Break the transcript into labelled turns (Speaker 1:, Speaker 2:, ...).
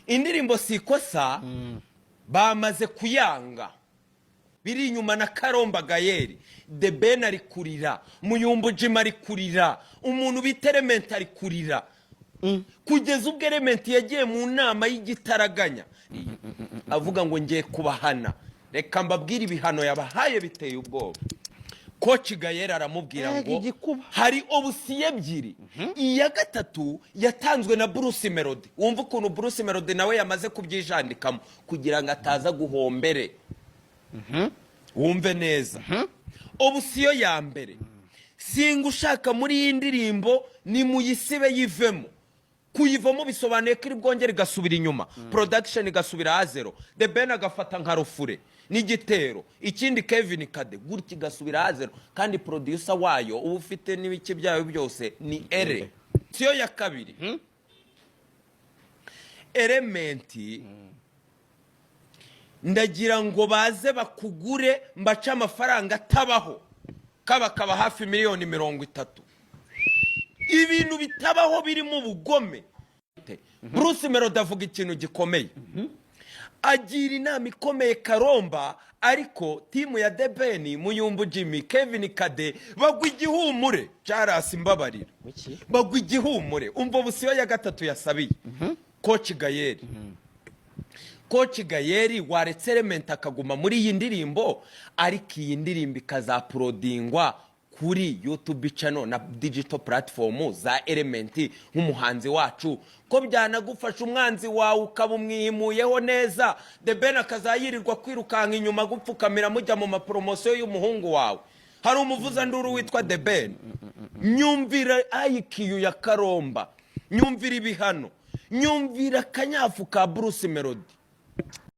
Speaker 1: Indirimbo Si Ikosa bamaze kuyanga, biri inyuma na Karomba Gael. The Ben ari kurira, Muyumbu Jim ari kurira, umuntu bita Element ari kurira, kugeza ubwo Element yagiye mu nama y'igitaraganya avuga ngo ngiye kubahana. Reka mbabwire ibihano yabahaye biteye ubwoba. Coach Gael aramubwira
Speaker 2: Ega
Speaker 1: ngo
Speaker 2: igikuba.
Speaker 1: hari option ebyiri. Iya gatatu yatanzwe na Bruce Melody. Wumva ukuntu Bruce Melody nawe yamaze kubyijandikamo kugira ngo ataza guhombere. Wumve neza, option ya mbere: singa ushaka muri iyi ndirimbo, ni muyisibe yivemo. Kuyivamo bisobanuye ko iri bwongere igasubira inyuma, production igasubira à zéro, The Ben agafata nka refrain n'igitero, ikindi Kevin Kade, gutya igasubira à zéro, kandi producer wayo uba ufite n'ibiki byayo byose ni ere. Siyo ya kabiri, Element, ndagira ngo baze bakugure, mbace amafaranga atabaho, kaba kaba hafi miliyoni 30, ibintu bitabaho birimo ubugome. Bruce Melody avuga ikintu gikomeye, agira inama ikomeye Karomba, ariko team ya The Ben, Muyumbu Jimmy, Kevin Kade bagwa igihumure. Cyarasi mbabarira.
Speaker 2: Wiki?
Speaker 1: Bagwa igihumure. Umva option ya gatatu yasabiye Coach Gael: Coach Gael, waretse Element akaguma muri iyi ndirimbo, ariko iyi ndirimbo ikazauploadingwa kuri YouTube channel na digital platform za Element nk'umuhanzi wacu, ko byanagufasha umwanzi wawe ukaba umwihimuyeho neza, The Ben akazayirirwa kwirukanka inyuma gupfukamira, mujya mu mapromotion y'umuhungu wawe. Hari umuvuzanduru witwa The Ben. Nyumvira IQ ya Karomba, nyumvira ibihano, nyumvira akanyafu ka Bruce Melody.